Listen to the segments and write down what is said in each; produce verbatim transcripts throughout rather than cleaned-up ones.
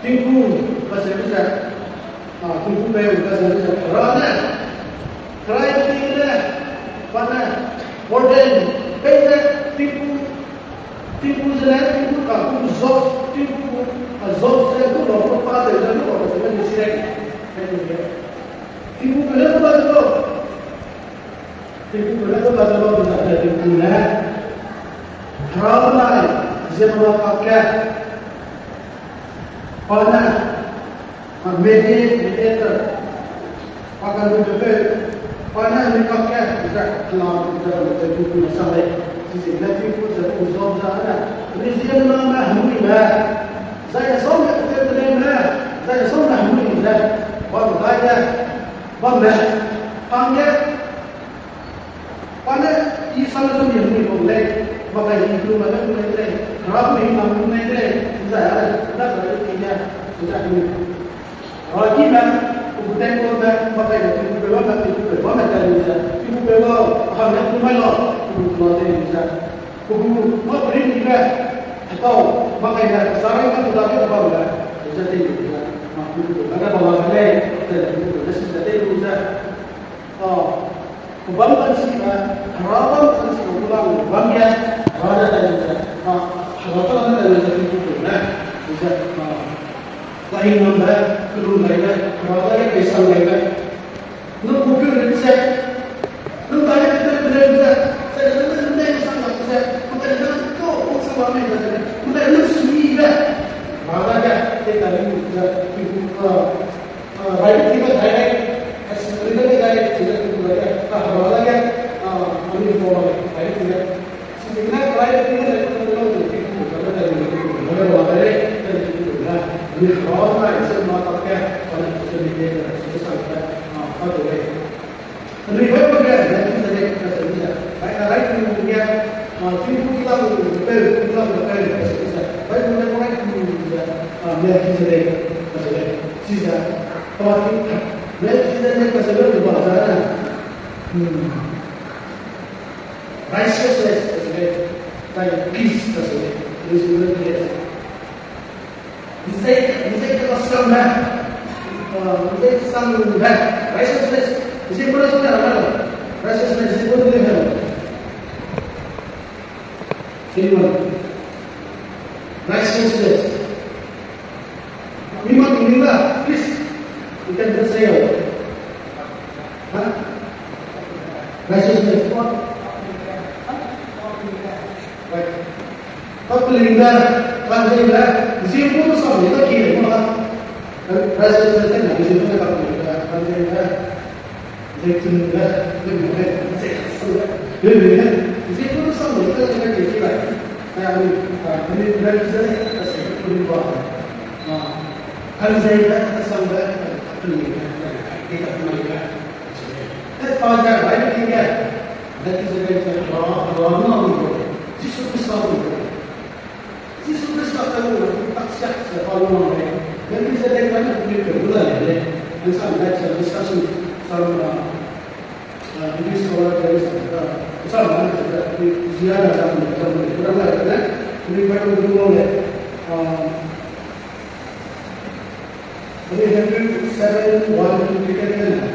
Tingku kacheube ze, a, tingku peu kacheube ze, Hera ne, Hera ne, pa ne, ordain, pei ze, tingku, tingku ze ne, tingku ka, tingku Job, tingku, a, Job ze, tingku Job, pa ze, tingku Job, ze, ne, si lei. Tingku peu ne, pa ze, tingku peu ne, pa ze, tingku ne, Hera benai, ziemmena kakge, pa ne, a, mediator, mediator, pa ka'nruipeu, pa ne anui kakge, ze, hela, ze, ze, tingku ne sang lei, chiziegene tingku ze, tingku Job ze, ne, anui ziemmename hemuime, zai ne saume, ketew teleume, zai ne saume hemuime, bam dai ge, bamme, hangge, pa ne, i sam ne sam i hemui bam lei, makai i hemui bam lei, Hera gu himna hemui lei, zai a, da ka ki ge, zai hemui. Hera kime, pe gu temple me, makai ne, tingku peu bamme, tingku peu bamme tai lu ze, tingku peu lau, hangge pu mai lau, tingku lau tei lu ze. Pe gu, mâ peringbe, hetau, makai ne, sarai mâ tu dage bam le, lu ze tei lu ze, mâ tingku peu dage bam la de lei, ze tingku peu ne si ze tei lu ze. A, pebâm kanchibe, Hera bâm kanchibe gu lam bam ge, Hera ne tai lu ze, a, Hera ta ne tai lu ze tingku peu ne, lu ze, a, kahingnambe, kelum gaibe, Hera dage peisang gaibe. Nang gu keu rei ze, nang dage tewbe rei ze, zai nang ne sang gaibe ze, mâ dai nang kau kau sang la mei ze, mâ dai nang suibe, Hera dage tei tai lu ze, tingku, a, a, rai tibe direct, a, suibe direct, chize tingku dage, a, Hera dage, a, anui pau la mei, rai tibe. Chiziegene rai tibe ne, tingku dage, tingku dage, tingku dage, anui Hera nai ze mâ tak ge, pa ne chize mi de, chize sang ge, a, pa de lei. Anui Bible ge, Melchizedek kacheube ze, rai, rai tingku ge, a, tingku kilam, peu, kilam peu kacheube ze, Bible ge rai tingku ze, a, Melchizedek kacheube, chize, pa ti, Melchizedek kacheube ba ze, hmm, righteousness kacheube, zai peace kacheube, Melchizedek. Nzei, nzei kesangbe, a, nzei kesangbe, righteousness, nzei kesangbe, righteousness, nzei kesangbe. Anyone? Righteousness. Mi ma tingning da, please. You can just say out. Huh? Righteousness, what? Right. Kapelingbe, kanzeibe, ziempuî sam ni ta ki lei ma. Righteousness te na, ziempuî kapelingbe, kanzeibe, zeitungbe, leume, zeisangbe, leume, ziempuî sam ni ta ki lei. Ai, anui, anui, Melchizedek, a se, anui ba. A, kanzeibe, kasangbe, kapelingbe, kapelingbe. Te pa ze rai ting ge, Melchizedek ze Hera, Hera nang gu, Jisu Khrista gu. Jisu Khrista ta gu, tak siak ze pa lu nang lei. Melchizedek rai ne gu pe gu la lei. Ensam rai ze discussion, sam, a, a, English scholar rai sa da. Sam rai ze, zia da sam, sam rai da. Ni pa gu lu nang lei. A, Hebrew seven, one to ten,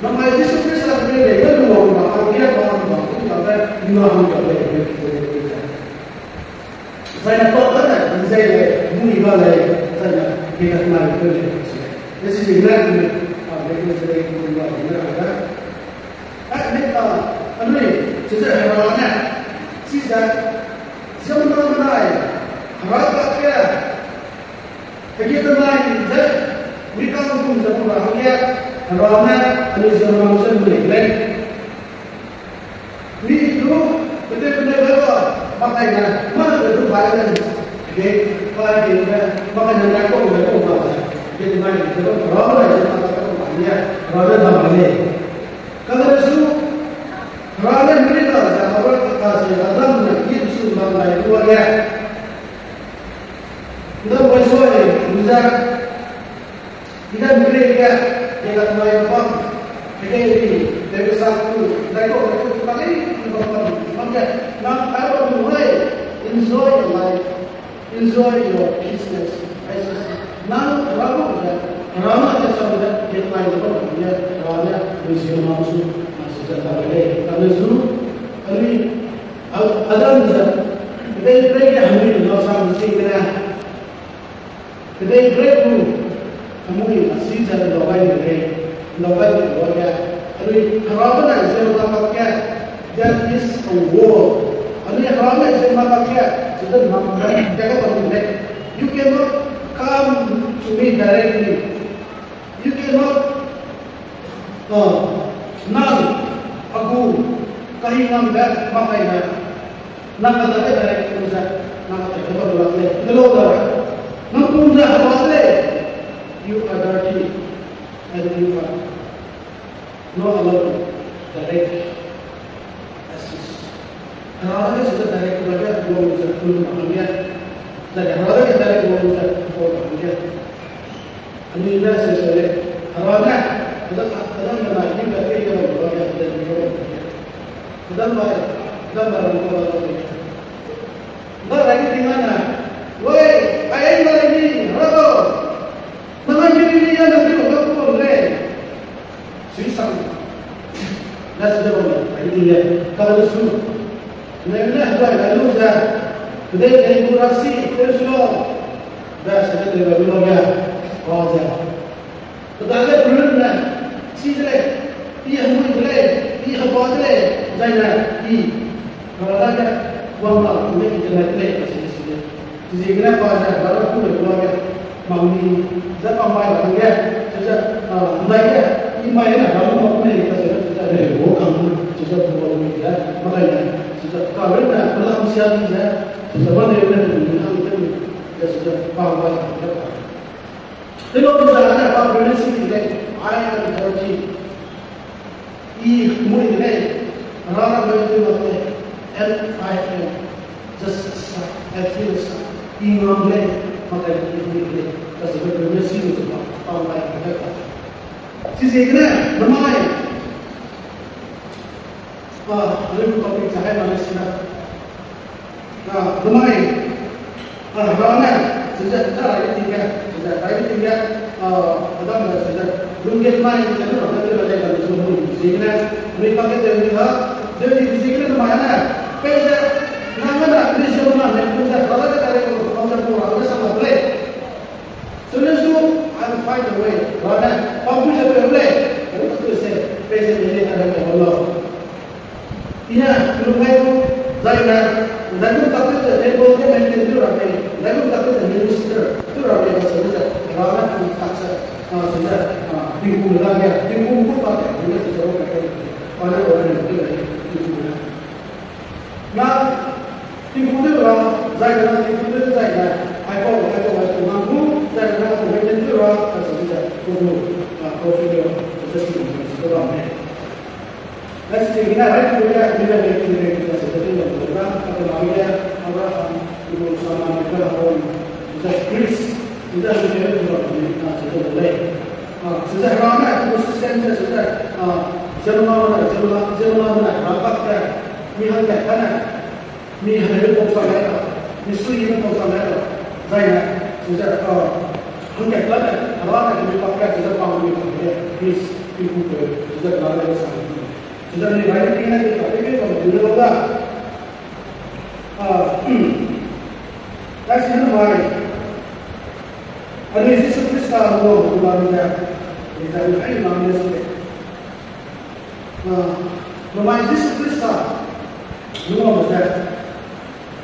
Namai Jisu Khrista te lei, ne lu wang ma, hangge pa lu wang, tu ta be, na hang ta be, Melchizedek te. Zai ne pa ne, nzei lei, mui ga lei, zai ne, hegethmai peu lei, chi lei. Desi ne, a, Melchizedek mui ga lei, ne ra da. A, ne ta, anui, chize Hera ne, chize, ziemmena benai, Hera kakge, hegethmai ze, mi kang kum ze kum ra hangge, Hera ne, anui ziemmena ze lu lei lei. Mi du, pete pene be ba, makai ne, ma ne du bai ne, ge, bai ge ne, makai ne, ne ko ne ko ba ze, ge mai ne, ze ba, Hera ne, ze ba, ba ne, Hera ne da mai ne. Kane su, Hera ne mi da ze, Hera ka ze, Adam ne, Eve su lam dai, Ze, i da mire ge, ye ga mai bam, hege ri, de ge sa ku, dai ko, dai ko, ta lei, bam bam, bam ge, nang ai bam lu hai, enjoy your life, enjoy your business, business. Nang ra ko ze, ra na te chang ze, ye mai bam ye, ra ne, museum ma su, ma su ze ta lei, ta lei su, anui, Adam ze, kedei break ge hangui na sa mu chi gene, kedei break gu, hangui na si ze lau gai de lei, lau gai de lei ge, anui hera bena ze ma kak ge, that is a wall. Anui hera bena ze ma kak ge, ze ze ma kak ge, ge ge bam de lei. You cannot come to me directly. You cannot, uh, nang, a gu, kahi nang be, ma kai be. Nang a dage direct kum ze, nang a dage ba lak lei, de lau da. Nang kum ze haba de lei, you are dirty, and you are not allowed to direct access. Hera dage se direct ba ge, kum ze kum ma hangge. Zai hera dage direct kum ze kum ma hangge. Anui ne se se lei, hera ne, ada, ada ne na, ni ka ke ya ba ge, ada ni ba ge. Adam bai, Adam bai ram ko ba ge. Nda rai ni ting na, wei, ai ai ba ni, hera ko. Na mai ni ni ya na ni ko ko le. Sui sang. Na se de ba, ai ni le. Ka le su. Ne ne, hera ai lu ze. Kedei kedei gu ra si, te su lo. Ba se de ba lu ya. Ba ze. Pe dage brun ne, chi de lei, i hemui de lei, i heba de lei, zai ne, i, hera dage, wang la, ne i de lei, de lei, a si de si de. Chiziegene pa ze, hera dage ku lei, wang ge, mang ni, ze pa mai la ge, chize, a, ndai ge, i mai ne, hera dage mak ne, ka se, chize, lei, wo kang, chize, bu wang ni ze, ma kai ne, chize, ka rei ne, pe lam sia ni ze, chize, wa lei ne, ni hang de ni, ze, chize, pa mai la ge, pa. Telo za ne pa pregnancy di lei, I am healthy. I mui di lei, hera na mui di lei, and I am just sad, I feel sad. I ngam lei, ma kai di mui di lei, ka se pregnancy di ba, pa lai ka ka. Chiziegene, namai. Ah, leu topic za hai ma le sina. Ah, namai, ah, hera ne, chize, chize rai ting ge, chize rai ting ge, ah, Adam ne, chize, lungge mai, chize, ne, ram ne, chize, rai ting ge, chize, ne, mi pa ke de ni ha, de ni, chize, ne, namai ne, pe ze, na, na, na, ni se, na, ne, chize, hera ne, ka re, ko, ko, ko, ko, hera ne, sa, na, play. So let's do, I will find a way. Hera ne, pa bu ze pe le, I will do the same. Pe ze, ne, ne, ne, ne, ne, ne, Ine, kelum gai gu, zai ne, ndaigum tak te ze able ge maintain tew ra mei, ndaigum tak te ze minister tew ra mei, ba se ze, hera ne kum tak ze, a, se ze, a, tingkum le dage, tingkum gu tak te, ne se ze ro kai kai, pa ne ro kai kai, tingkum le. Na, tingkum tew ra, zai ne, tingkum tew zai ne, aipau, aipau, aipau, nang gu, zai ne, aipau maintain tew ra, ba se ze, gu gu, a, portfolio, se ze tingkum se ze ra mei. Achi ziegene rai tu ge, mi ne lei tu ge, mi ne se te lei tu da, a pe la ge, Abraham, Ibu Sala, Ibu Abraham, Jesus Christ, Jesus Christ, tu ra mi na se te lei. A, se ze hera ne, tu system ze, se ze, a, Jeremiah ne, Jeremiah, Jeremiah ne, hera kak ge, mi hangge ka ne, Mi hangge pau sang gai ta, mi sui ne pau sang gai ta, zai ne, se ze, a, hangge ka ne, hera ne, mi pak ge, se ze pang mi pak ge, please, tingkum pe, se ze la le sa. Se ze ni rai ni ne, ni ka pe pe pang ni lo da. A, ta si ne mai. Ani Jisu Krista lo, lo la ni da. Ni da ni ai na ni se. A, namai Jisu Krista, lu ma ze,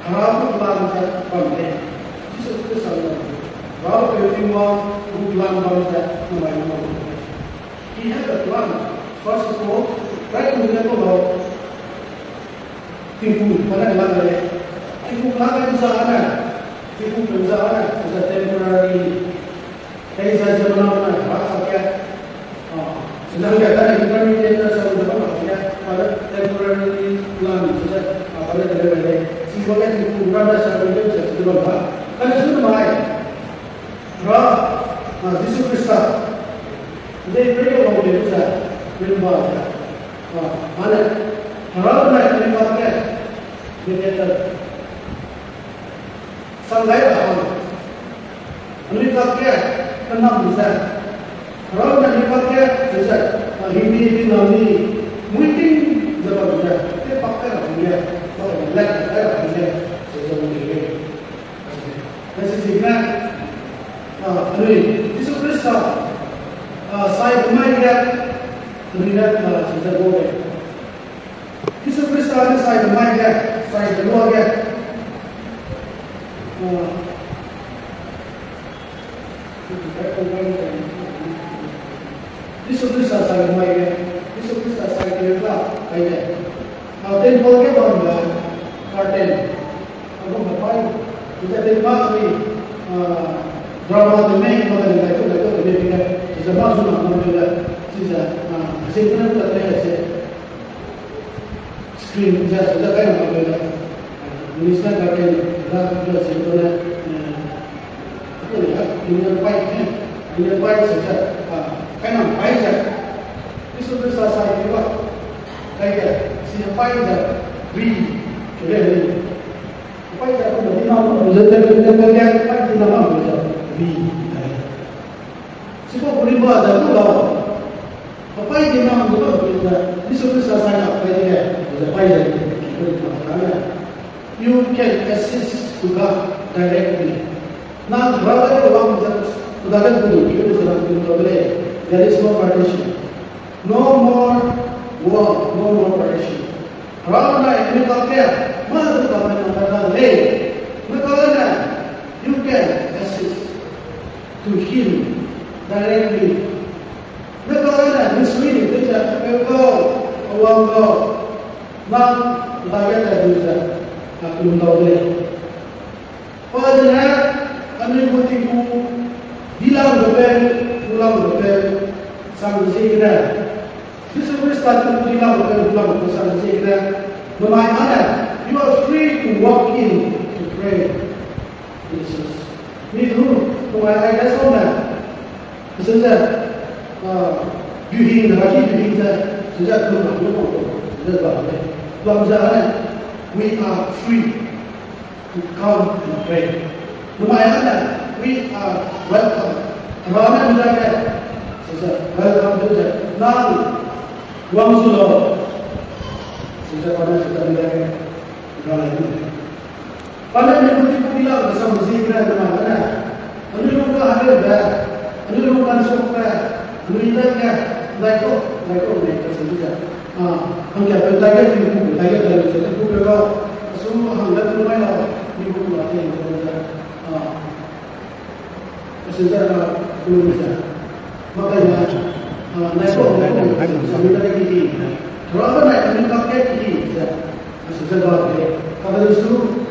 hera gu plan ze bam lei. Jisu Krista lu, hera gu Tingwang gu plan bam ze, namai lu ma lei. He had a plan. First of all, right in the middle of tingkum, pa ne la lei. Tingkum la lei za ne, tingkum pe za ne, is a temporary. Peize Jeremiah ne hera kak ge, a, nang ge kane intermediate na sa lu de bam kak ge, pa ne temporary plan ze, a, pa ne de lei. Chipau ge tingkum ra ne sa lu de ze, ze bam ba. Kane su mai. Hera, a, Jisu Krista, dei pray ge wang lei ze, rimba ze, a, ane, Hera benai anui kakge, mediator, sang gai ra hang, anui kakge, kenam ze, Hera benai anui kakge, ze ze, a, hingdi, hingnam ni, muiting ze bam ze, tew pak kai ra hangge, bam ze, lak kai ra hangge, ze ze wang lei. Lei si zikne, a, anui, Jisu Krista, a, sai be mai ge, anui ne, a, si ze gu lei. Jisu Krista ne sai be mai ge, sai be lua ge, a, Jisu Krista sai be mai ge, Jisu Krista sai be lua kai ge. A, temple ge bam ge, curtain. Agu me pai, ise te ma ni, a, drama te mei, ma te lai ko, lai ko te mei, ise ma zu na ma te le, ise, a, ise te na te le, ise screen, ise, ise kai na ma te le, English na ka ke, la, la, ise te le, a, ko ya, ine pai, ine pai, ise, a, kai na pai, ise, Jisu Krista sai ke ba, kai ke, ise pai, ise, ri, ke le, ri. Pai ze ku di na ma ze te te te te pai di na ma ze bi. Siko kuri ba ze ku la. Pai di na ma ze ku ze Jisu Krista sai na pai di le. Ze pai ze ku di na ma ze. You can access to God directly. Na ra le wang ze ku da le ku di ku ze na ku to le. There is no partition. No more war, no more partition. Hera benai anui kakge, ma du ka me na ka lei. Me ka ne, you can access to him directly. Me ka ne, misui ni te ze, pe ko, awang ko, na, dage te du ze, a kum dau lei. Pa zene, anui gu tingku, dilang de pe, kulang de pe, sang ziegene. Jisu Krista tingku dilang de pe, kulang de pe, sang ziegene. Namai ane, you are free to walk in to pray. Jesus. Mi du, namai ai gai sau ne. Seze, a, buhing de, buhing de, seze, kulang de pe, seze, kulang de pe. Kulang ze ane, we are free to come and pray. Namai ane, we are welcome. Hera ne mi dage, seze, welcome to the, nang wang zu lau. Seze, pa ne seze mi dage, Hera ne mi. Pa ne mi kuti kuti la, seze, mi zi kre, namai ane. Anui lung ka hare be, anui lung kan suk be, anui dage, dai ko, dai ko, dai ko, seze. A, hangkia pe dage, tingku, dage, dage, seze, tingku pe ga, asu hangge tu mai la, tingku la, tingku la, a, Pastor za ka, kulu za. Makai na, a, nai ko, nai ko, sa mi ta ki ki. Hera benai anui kakge ki ki za. Pastor za ka ke. Kaka su,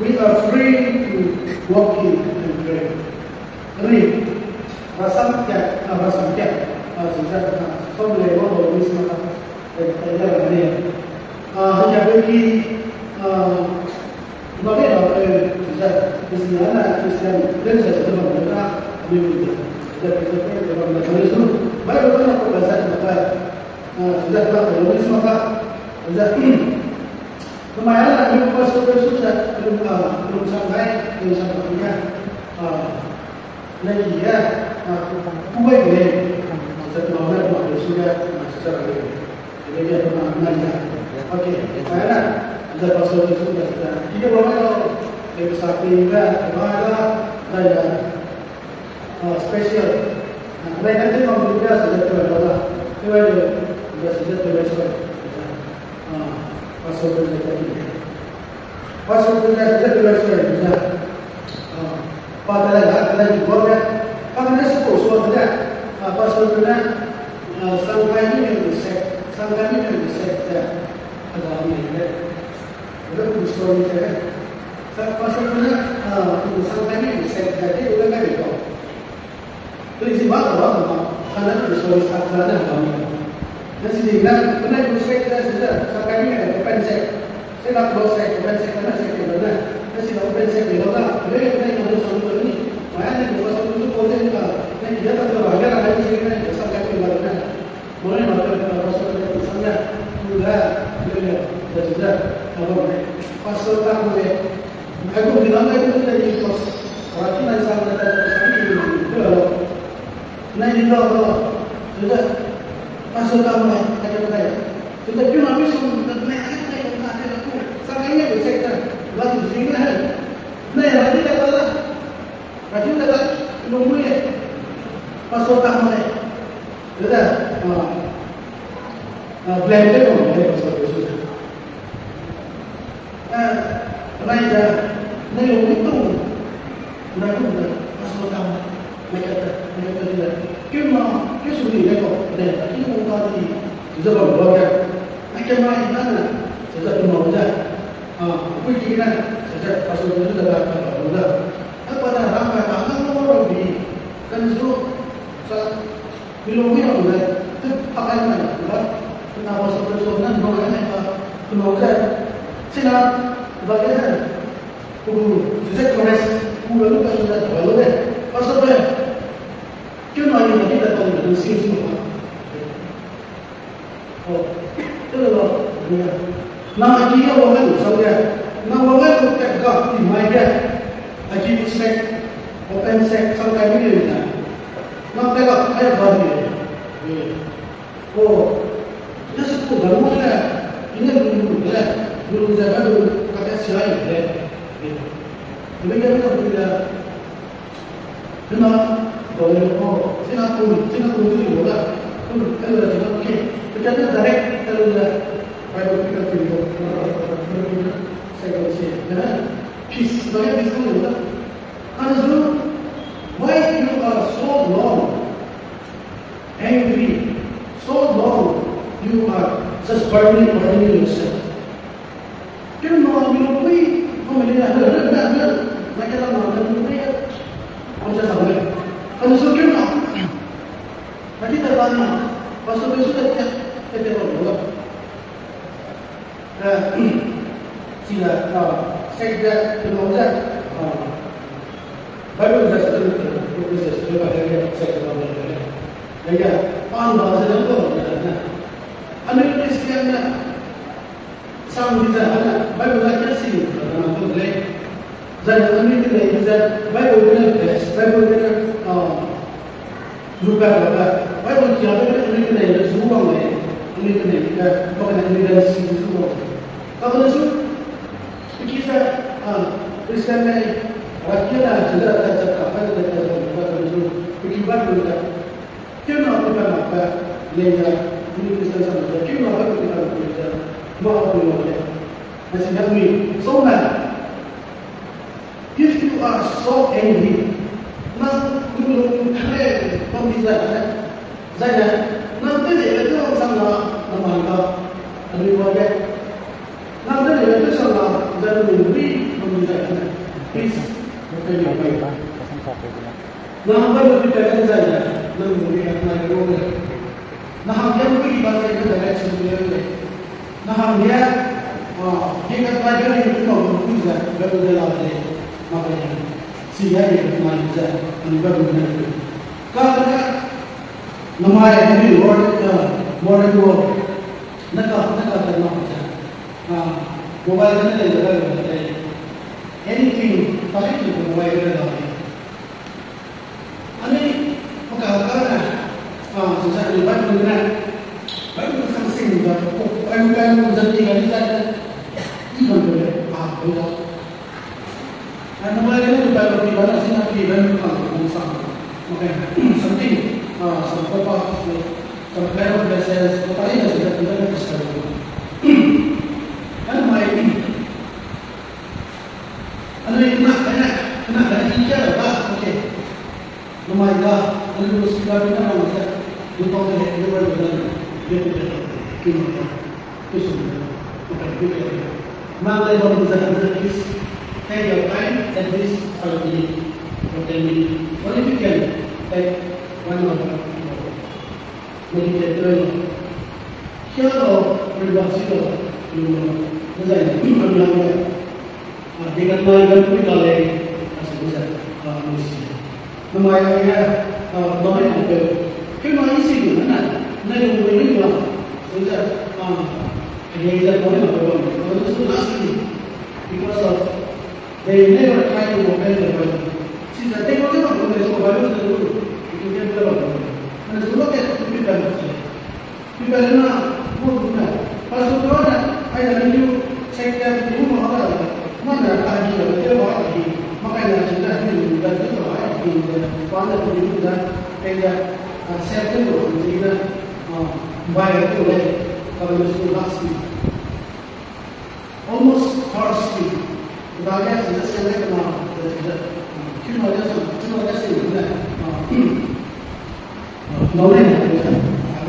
we are free to walk in and pray. Ani, rasam kya, a, rasam kya. A, sa za, a, som le mo do mi sa. Te, te, te, te, a, hangkia pe ki, a, Mane la pe, seze, Christian na, Christian, Christian se bam le na, ami mi de, seze, Christian se bam le na, seze, Bible na ko seze, na, a, seze, na ko, seze, ma ka, seze, namai a na, mi ko seze, seze, seze, a, seze, sa ngai, seze, sa ngai, a, Nai ki ge, a, pu gai ke lei, zat na ne ma ke su ge, a, su zat ke lei. Ke lei ge na nai ya. Okay, nai na, zat pastor ke su ge zat. Ki ge ba mai lo, ke sa ke ge, ba ga, zai ya. A, special. A, nai na te ma ke ge zat ke ba ga. Ke ba ge, zat zat ke ba su. A, pastor ke zat ke lei. Pastor ne zat zat pe la sui de za. A, pa ta la, ta la ki bua de. Pa ne su ko sua de. A, pastor ne, a, sangkai mi ne se, sangkai mi ne se de. A, da mi de. Ebe ku sua mi de. Sa pastor ne, a, ku sangkai mi ne se de. Ke ku le ka de ko. Tui zi ba ba ba, kana tu sorry sa sa na ba ni. Na si na, kana tu se ka si da, sa ka ni ka pen se. Se na ko se, pen se, kana se ke na. Na si na pen se ke na. Re na na so ni. Ma ya ni ko so ni ko. Ka, ne ki ya ta te ra, ya ra ne ki ne, sa ka ki la ne. Mo ne ma te, pastor te, sa ya, tu da, le le, da tu da, ta ba ne. Pastor ta mo le, ai ko ni la ne, tu da ni ko. Ra ki na sa na ta, sa ni ni, tu la lo. Na ni lo lo, tu da. Pastor ta mo le, ta ke ta ya. Tu da, ki ma mi sum, ta ne, ai, ai, ta ke ta ku. Sa ka ne ko check ta, la tu jing na. Na ya, ni ta la. Kacheu ta da, lungmui, pastor ta mai. Dede, ah, ah, blame te kau mai, pastor te su. Ah, nai da, nai lungmui tu, nai tu da, pastor ta mai. Nai ka ta, nai ka ta da. Keu ma, keu su ni nai kau, de, ki lung ta di, ze bam ba ga. Nai ka mai, na na, ze za tu ma da. Ah, kui ki na, ze za, pastor te su da, da, da, da. Hepana rangka ta nang ngau rau bi, kane zu, sa, mi lung mi rau le, te pa kai mai, ba, na ba sa pe so, nang ngau kai mai ba, tu ngau ze, sina, ba le, ku, tu ze kores, ku le lu ka su ze, ba lu de, ba sa pe, keu na ni na ki ta tau ni na si si ma. Oh, te lo, ya. Na a ki ya wang lu sang ya. Na wang lu te ga ti mai ya. A ki sek, open sek, sang kai mi ya. Na te ga kai ba ni. Oh, ya se ku ga mo le. Ine lu lu le. Lu lu ze ba lu ka te sia le. Lu ya lu ya. Hena, dole ko, sina tu, sina tu tu lo da. Tu, ele da sina ke. Pe kan da direct, ele da. Bible ke tu lo. Second se. Hena, peace, dole peace tu lo da. Kane zu, why you are so long angry, so long you are just burning, burning yourself. Keu na mi lung pui, kau me ni na, na, na, na, na, na, ke na, na, na, na, na, kau ja sa me. Kane zu keu na. Na ki ta ba na, pastor pe su ta, ta, ta, ta, ta, ta. Eh, sina, ah, sek ja, tu lo ja, ah, Bible ja sa tu, tu ja sa tu, Bible ja, sek ja, Bible ja. Ya, ya, pan ba ja, tu, ya, ya. Anui Christian na, sang di za, ana, Bible la ke si, na, tu le. Zai anui tenei ze, Bible gene best, Bible gene, ah, lu pa ra da. Bible kia de anui tenei le zu wang lei, anui tenei le, ba ne anui le si zu wang lei. Kane zu, pe ki ze, ah, Christian lei, ra kia la, zu da ta, ta, ta, Bible ta, ta, ta, ta, ta, zu, pe ki Bible ta. Keu na pe pa mak pa, lei ya, anui Christian sam ze, keu na Bible ta, ta, ta, ta, ma, ma, ma, lei. Asi na mi, so na, If you are so angry, nang lung lung kare bam di zai ne, zai ne, nang te de le te wang sang na, na mai ka, anui wa ge. Nang te de le te sang na, zai lung lung ri bam di zai ne. Please, okay, okay. Nang ba lu di ka zai ne, nang lung lung ri ka nai ro ge. Na hangge mui ba zai ne direction clear lei. Na hangge, ah, ge ka bai ga ri tu ma bu zai, ga bu de la de, ma ba ya. Si ya ge ma zai, ani ba bu na. Ka ga, na mai ni word, ah, word wo. Na ka, na ka ta ma zai. Ah, mobile ne le ga de. Anything, tali tu mobile ne la de. Anui, paka ka na, ah, so sa ni Bible na, Bible sang sing da, ko, Bible ka ni zat ni ga ni zat na, i bam de, ah, ko da. Ai, mobile na Bible ki ba na, sina ki Bible ka na, sang. Okay, something, ah, some purpose, some kind of message, ko tali na sina ki Bible ka sa. Ano mai, Anui kena, kena, kena, kena, i kia da ba, okay. Namai ga, anui lu si ga, kena rang se, lu tau de, lu bai lu da, ye ku de, ki ma da, ki su da, okay, ki de. Nang le bam za, please take your time at least five minutes or ten minutes. Or if you can, take one hour. Meditate rei lo. Kia lo, rei ba si lo, lu lo. Zai, anui hang le. Ah, dekat mai ga pui ka lei, a se zai, ah, anui si. Namai aige, ah, namai aige. Keu ma isi du na, na lu lu lu la. So ze, ah, aige ze namai aige. But it's not lasting because of they never try to obey the Bible. Since I take whatever from the Bible, they do. It will get better. And it's not that to be done. Pipalena, mo du na, pastor du na, ai na lu, secretary du ma da, ma na ka di la, te ba di, ma kai na chi na ni lu da te ba di, pa na di lu da, te ya, a, secretary du di na, a, bai du le, ka lu su la si. Almost thirsty. Dage sida sele kena, sida, kina ya sa, kina ya sa ne, ah, ah, no ne, ah,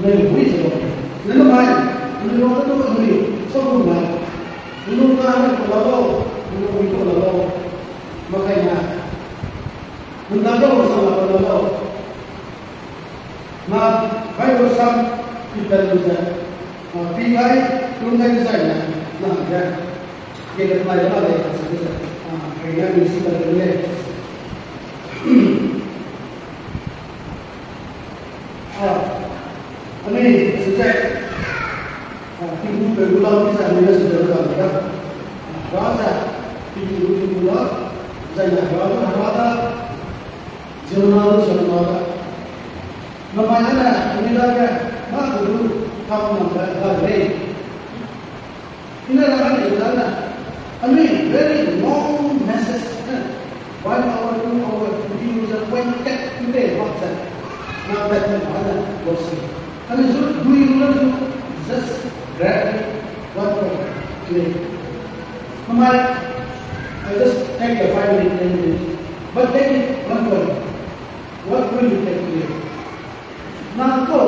ne, bui se lo. Ne lo mai, ne lo ka to ka bui, so bui mai. Ne lo ka ne ko la lo, ne lo bui ko la lo. Ma kai na. Ne da ko sa la ko la lo. Na, Bible sam, Peter lu ze, ah, pi gai, lung gai zai na, na ge, ge de pai la le, se ze, ah, kai na mi si ba de le. Ah, ani, se ze, ah, tingku pe lu la mi zai na se ze la ga. Ah, ra za, tingku, tingku la, zai na ra, ra da, Jonah, Jonah. Namai ane, ani dage, ma du, kam nam da, da lei. Ine ra ane da na. Ani very long message, eh. One hour, two hour, three hours, point kat, ine, what that. Na that, na, na, what say. Ani zu, do you want to just grab it, one hour, play. Namai, I just take a five minute, ten minute, but take it one hour. What will you take today? Nang ko,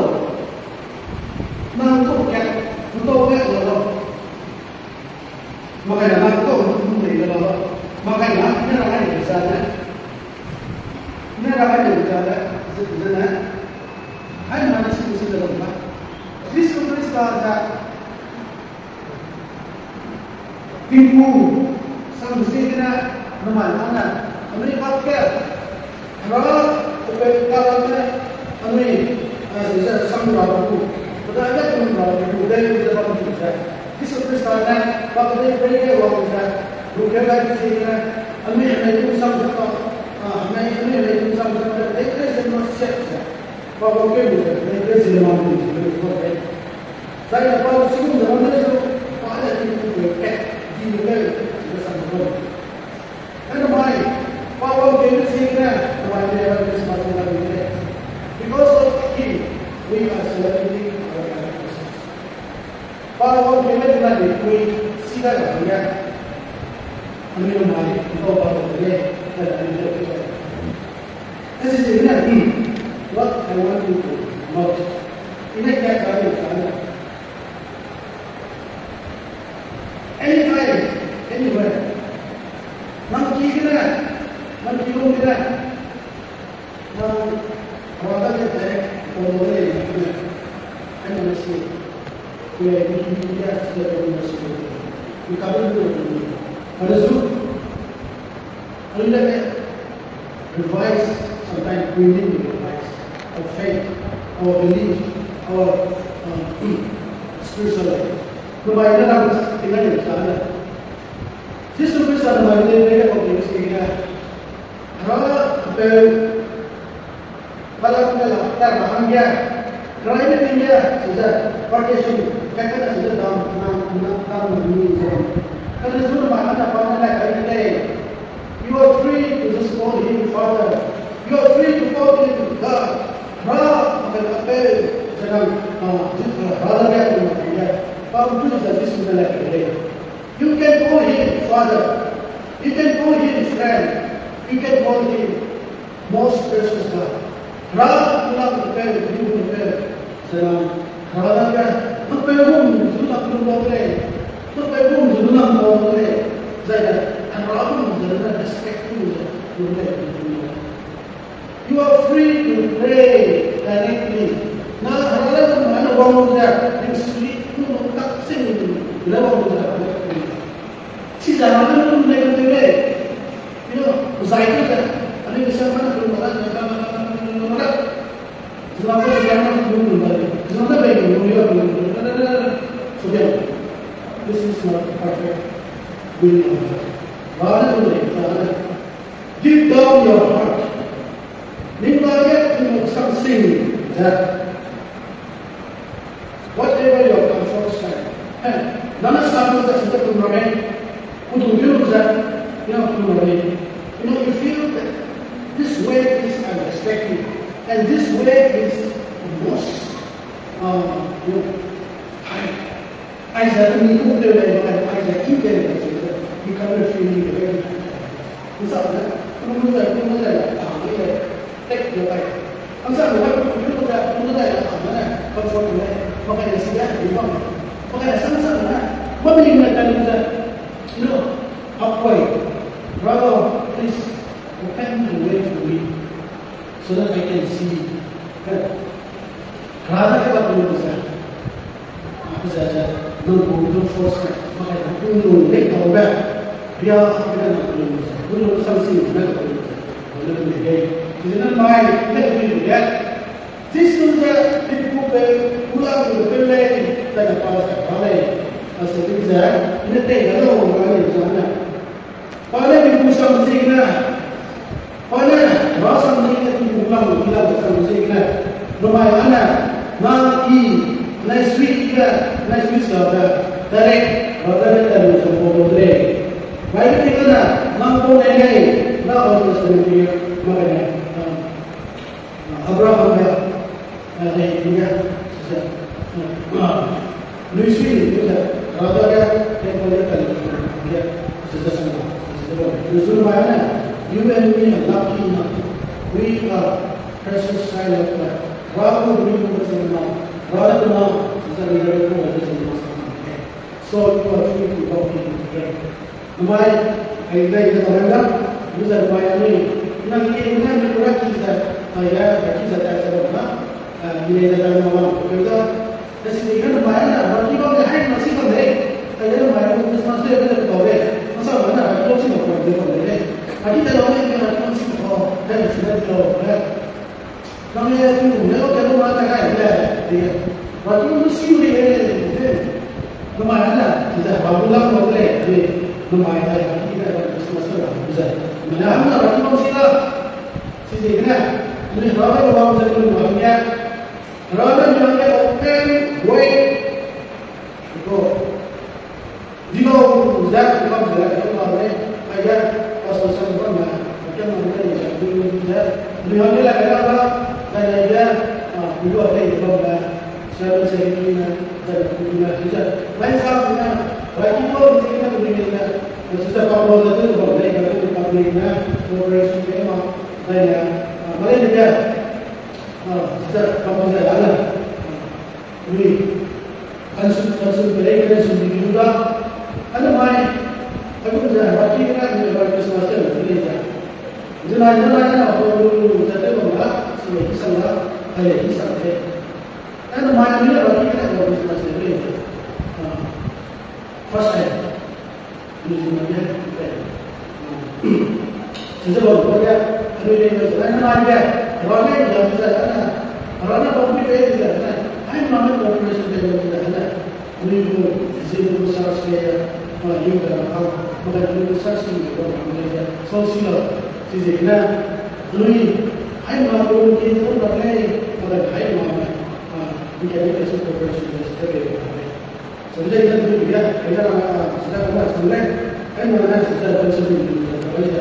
nang ko kat, nang ko kat la lo. Ma kai na nang ko, nang ko kat la lo. Ma kai na, ne ra kai ne za ne. Ne ra kai ne za ne, za ne. Hai ma ne si si de lo ma. Jisu Krista za Tingku, samsi gene, namai ane, anui pat ke, Hera, pe pe ka la ne, anui, eh, ze sam ra bu, pe da ne kum ra bu, de ze bam bu ze. Jisu Krista ne, pa pe de pe de wa bu ze, bu ke la ji ne, anui ne kum sam ze pa, ah, anui, anui ne kum sam ze pa, de de ze ma siak ze. Pa wa ke bu ze, de de ze ma bu ze, de de ze. Zai ne pa chigum ze bam ne zu, pa ne tingku ge kat, di lu lei, ze sam lu. Namai, pa wangkeube ziegene, namai ne Christmas ne lamui lei. Because of him, we are celebrating our anniversary. Pa wangkeube ziegene, we see that again. Anui namai, pa wangkeube ziegene, namai ne As you say, yeah, hmm, what I want you to note. Ine kat kai lu sa ne. Anytime, anywhere. Nang ki gene, nang ki lung gene. Nang, nang ta ke tai, ko mo le, nang ki. Ani na si. Ke, ni ki ni ya, si ya, ni na si. Ni ka be lu. Ani zu. Ani le ke. Revise, sometimes we need to revise our faith, our belief, our, um, spiritual life. Namai ne ram tingna ni sa ne. Jisu Krista namai ne ne ko ke tingna. Hera pe Balaam ne la ta ba hangge. Rai ne ting ge, chize, partition, kat kat na chize dam, dam, dam, dam, ni ze. Kane zu namai ane pa ne la kai de lei. You are free to just call him Father. You are free to call him God. Hera, Abe, Abe, ze nang, ah, zu, ah, Hera la ge, ah, ya. Pa, um, tu ze Jisu ne la kai de lei. You can call him Father. You can call him friend. You can call him most precious God. Hera, nang pe, nang pe, zena, Hera da ya, nang pe gum zu nang pe gum lei, nang pe gum zu nang pe gum lei, zai da, Hera gum zu nang respect gum zu lei. You are free to pray directly. Na Hera da nang wang da, nang sui, nang tak sing, nang wang da. Chiza nang pe gum lei, you know, zai da. This is not the perfect will of God. Deep down your heart. Ning dage Tingwang sam sing ze, whatever your comfort side. Nang ne sa lu ze sing ze kum ramme, kudu lu ze, ya kum ramme. You know, you feel that this way is unexpected, and this way is the most, uh, you know, high. Aize mi gu tew lei, aize i tew lei, aize i ka le feeling de lei. Nsa ne, kum lu ze, kum lu ze, a, i lei, tek de bai. Nsa ne, kum lu ze, kum lu ze, a, ne, comfort ne, makai si de, i bam. Makai sang sang ne, mami ne ka lu ze, you know, halfway, brother, please, open the way for me, so that I can see. Brother, ke ba lu ze. Ze ze, nang gu du force ne, makai nang gu lu lei tau be. Bia, bia nang gu lu ze, gu lu sang sing ne gu lu ze. Gu lu lei. Ze nang mai, ne gu lu lei. Jisu ze, pipu pe, gu la gu pe lei, ze pa ze pa lei. A se bi ze, ne te ga lu ma lei ze ne. Pa ne mi gu sam ziegene, pa ne ra sam ziegene, mi gu lam, mi lam sam ziegene, namai ane, nang i, nai sui i ge, nai sui sa ge, direct, ra ge ne tanu sam pau lu de lei. Bible ziegene, nang pau ne lei, na Old Testament ge, ma ge ne, um, Abraham ge, eh, lei, ge, ze, eh, lui sui, ze, ra da ge, temple ge, temple ge, ze, ze, ze, ze, ze, ze, mai ne, you and me are lucky enough. We are precious child of God. Ra gu lui gu ze ma, ra da na, ze, ze, lui gu ze ma, sa ma, eh. So you are free to walk in the way. Namai, ai dai ze bam da, lu ze namai anui, nang i ne mi ra ki ze, ai ya, ra ki ze tai ze bam da, a, i ne ze tai ma bam, ke da, da si de namai na, ra ki bam de hai ma si bam de, ai ya namai Christmas de de bam de, ma sa ma na, ra ki bam si bam de bam de, ra ki de lau ne, ra ki bam si bam, hai si de lau, hai. Nang ye tu ne lo ke lo ma ta kai le, de. Ba tu lu si le, de. Namai na, ki ze ba lu la lo le, de. Namai na, ki ze ba Christmas la, de. Mana na ba tu si la. Si ze ne. Ni ba ba ba ze lu ma ne. Ra na ni ne open way. Ko. Dilo, ze, bam ze, bam ze, ai ya, pastor sam bam na, bam na, ze, ze, ni hang le la la, ze, ze, ze, a, bu wa le, bam na, sa le se ni na, ze, ni na, ze, ze, mai sa na, ra ki lo, ni na, ni na, ze, ze, bam lo, ze, ze, bam le, ze, ze, bam le na, operation ke ma, ze, ya, a, mai le, ze, a, ze, bam ze, la la. Lui, kansu, kansu, pere, kansu, di, di, da. Ana mai, aku ze, ba ki, na, ni, ba Christmas, ni, ni, da. Ze, na, na, na, na, ko, lu, lu, lu, ze, te, bam, da, si, le, ki, sang, da, ai, le, ki, sang, te. Ana mai, ni, ba ki, na, ba Christmas, ni, ni, da. Ah, first time. Anui ziemmena ge, eh, chizebam ge, anui lei ne zai nai ge, Hera ne ya zai nai, Hera ne bam ni bei zai nai, ai ma ne cooperation de zai nai, anui gu, zi gu sa se, ma yu da na ka, ma da gu sa si gu ma ne zai, so si lo, chizegene, anui, ai ma gu ki gu da lei, ma da ai ma ne, ah, we can make a cooperation de zai nai. Sede ina dui ya, ina, ah, sede ina sangre, ina na sede ina sede ina, ina,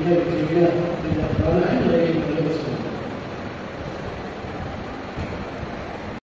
ina, ina, ina,